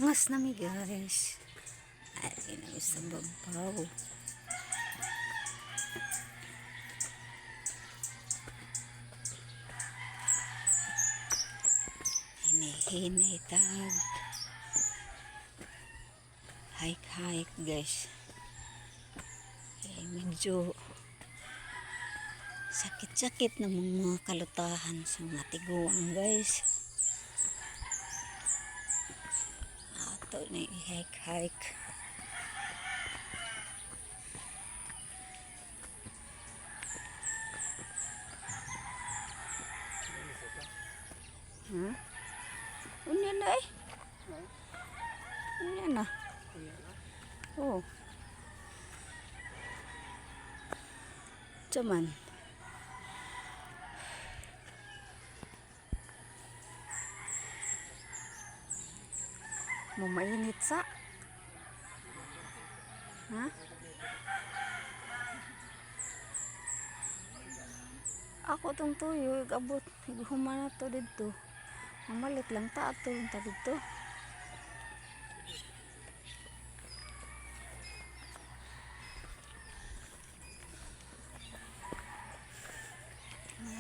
Ungas na mi, guys. Ay, na sa babaw. Hinay-hinay tag. Hike, hike, guys. Eh, medyo sakit-sakit na mga kalutahan sa mga tiguang, guys. Ato na i-hike hike. Ha? Unya na eh. Unya na. Oh. Cuman. Mamainit sa. Ha? Ako tong tuyo, abot, human na to didto. Mamalit lang ta ato lang ta didto.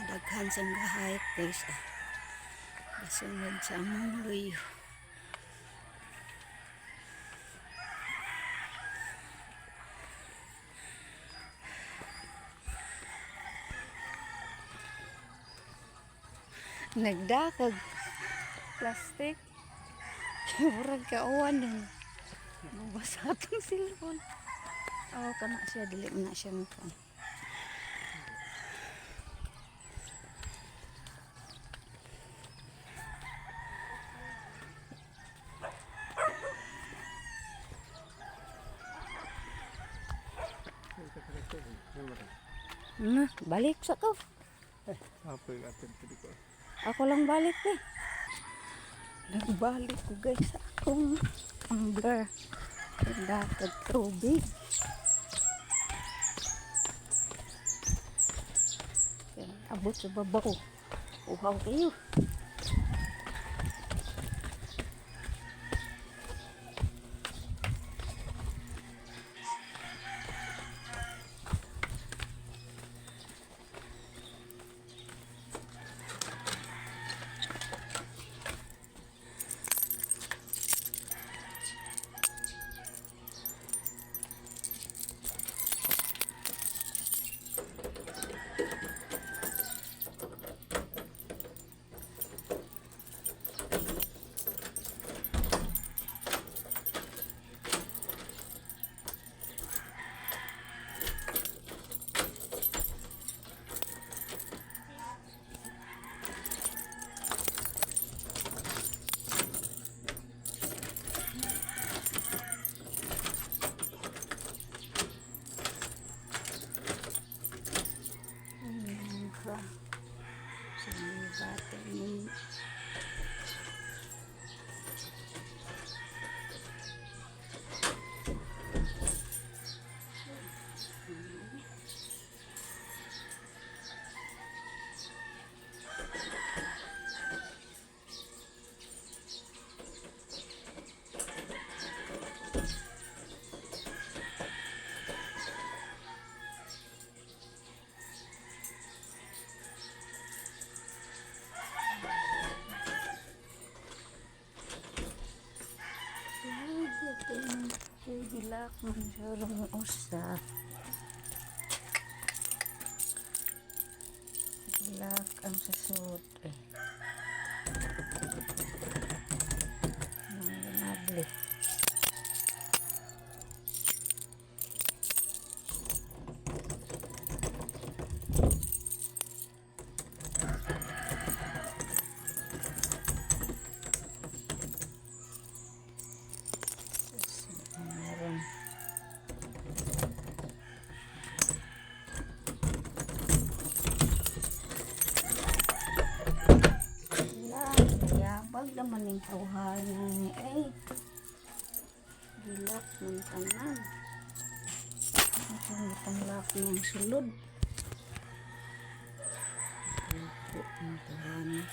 Daghan sang gahayk, guys. Ah. Kasunod sa among luyo. Nagdakag plastic. Murag kauwan din. Mabasa atong cellphone. Oh, kana siya dili man na siya mo. Na, balik sa ko. Apoy atin ko. Ako lang balik eh. Nagbalik ko, guys, sa akong tumbler. Nagdakag tubig. Yan, abot sa babaw. Uhaw kayo. Ka. Sa mga bata ni. Gilak man siya usa. Gilak ang sasud eh. Mga nabli. Tapos, meron. Wala, yabag naman yung tawhanan ni ay. Gilak ng tanan. Itong ipanglak ng sulod. Ito ang tahanan.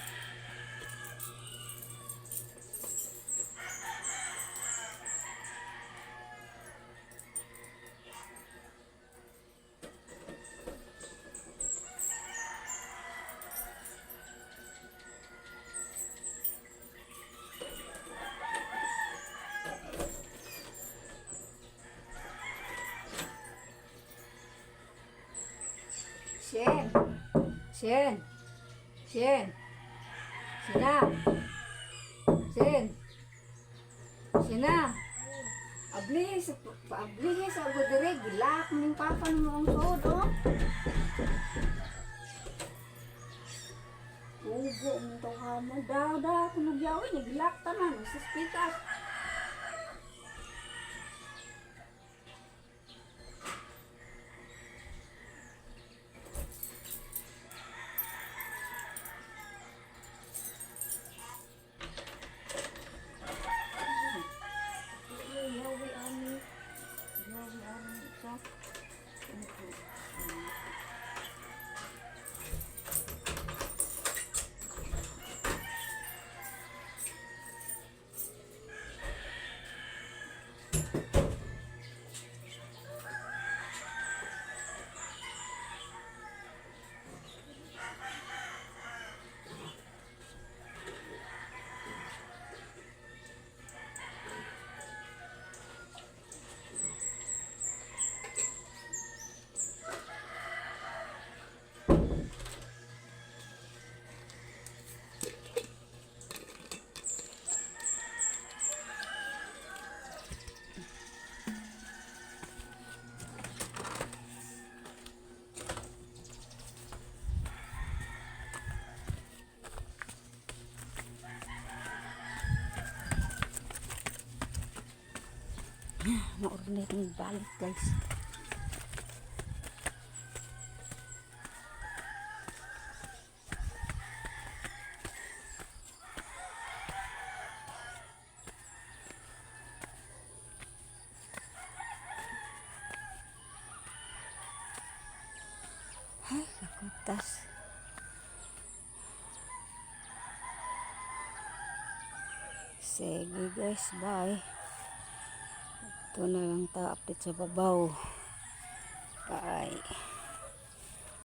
Shen. Shen. Sina. Shen. Sina. Ablis, paablis ako dire gilak ning papa mo ang suod oh. Ugo mo to ka mo daw daw kuno gyawin ni gilak tanan sa speaker. Yawi ani. Yawi ani sa. Maordinate ng balik, guys. Ay, kakutas. Sige guys, bye. Ito na lang ta update sa babaw. Bye.